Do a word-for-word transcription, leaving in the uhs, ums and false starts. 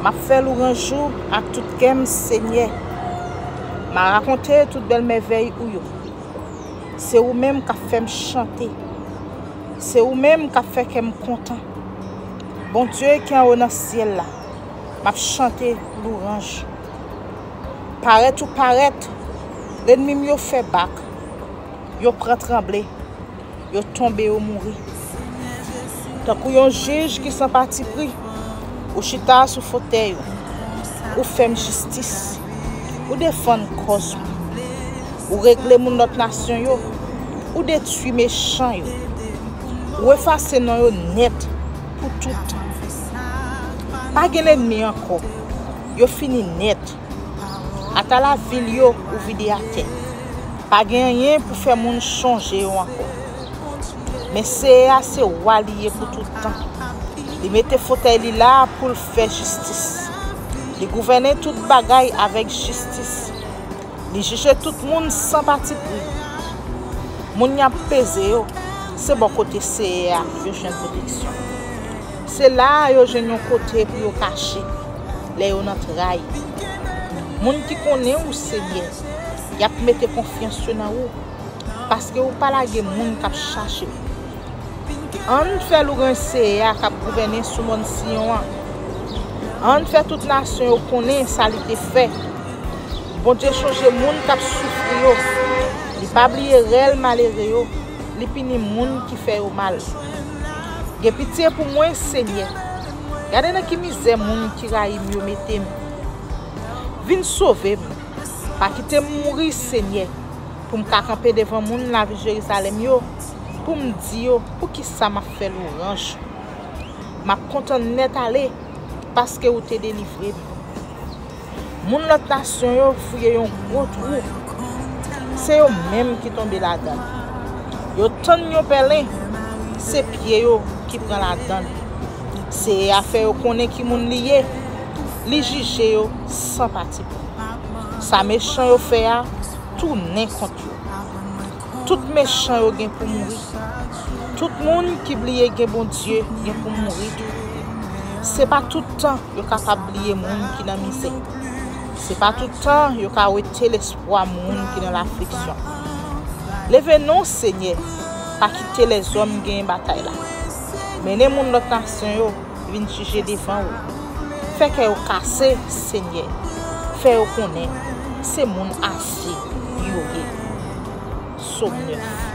M ap fè lwanj ou ak tout kè m, Senyè. M a rakonte tout bèl mèvèy ou yo. Se ou menm k ap fè m chante. Se ou menm k ap fè kè m kontan. Bondye ki anwo nan syèl la, m ap chante lwanj ou. Parèt ou parèt, lènmi m yo fè bak. Yo pran tranble. Yo tonbe, yo mouri. Tankou yon jij ki san patipri, ou chita sou fotèy ou. Ou fè m jistis. Ou defann kòz mwen. Ou regle moun lòt nasyon yo. Ou detwi mechan yo. Ou efase non yo nèt pou toutan. Pa gen lènmi ankò. Yo fini nèt. Ata lavil yo ou vide atè. Pa gen anyen pou fè moun chonje yo ankò. Men Seyè a se wa li ye pou tout tan. Li mete fotèy li la pou l fè jistis. Li gouvène tout bagay avèk jistis. Li jije tout moun san patipri. Moun y ap peze yo, se bò kote Seyè a yo jwenn pwoteksyon. Se la a yo jwenn yon kote pou yo kache lè yo nan tray. Moun ki konnen ou, Senyè, y ap mete konfyans yo nan ou, paske ou pa lage moun k ap chache w. Ann fè lwanj Seyè a k ap gouvène sou mòn Siyon an. Ann fè tout nasyon yo konnen sa li te fè. Bondye chonje moun k ap soufri yo. Li pa bliye rèl malere yo. Li pini moun ki fè yo mal. Gen pitye pou mwen, Senyè. Gade nan ki mizè moun ki rayi m yo mete m. Vin sove m. Pa kite m mouri, Senyè, pou m ka kanpe devan moun lavil Jerizalèm yo, pou m di yo poukisa m ap fè lwanj ou. M ap kontan nèt ale, paske ou te delivre m. Moun lòt nasyon yo fouye yon gwo twou. Se yo menm ki tonbe ladan l. Yo tann yon pèlen, se pye yo ki pran ladan l. Seyè a fè yo konnen ki moun li ye. Li jije yo san patipri. Sa mechan yo fè a tounen kont yo. Tout mechan yo gen pou mouri. Tout moun ki bliye gen Bondye gen pou mouri tou. Se pa tout tan yo kapab bliye moun ki nan mizè. Se pa tout tan yo ka wete lespwa moun ki nan lafliksyon. Leve non, Senyè, pa kite lèzòm genyen batay la. Mennen moun lòt nasyon yo vin jije devan ou. Fè kè yo kase, Senyè. Fè yo konnen se moun ase yo ye. Sòm nèf.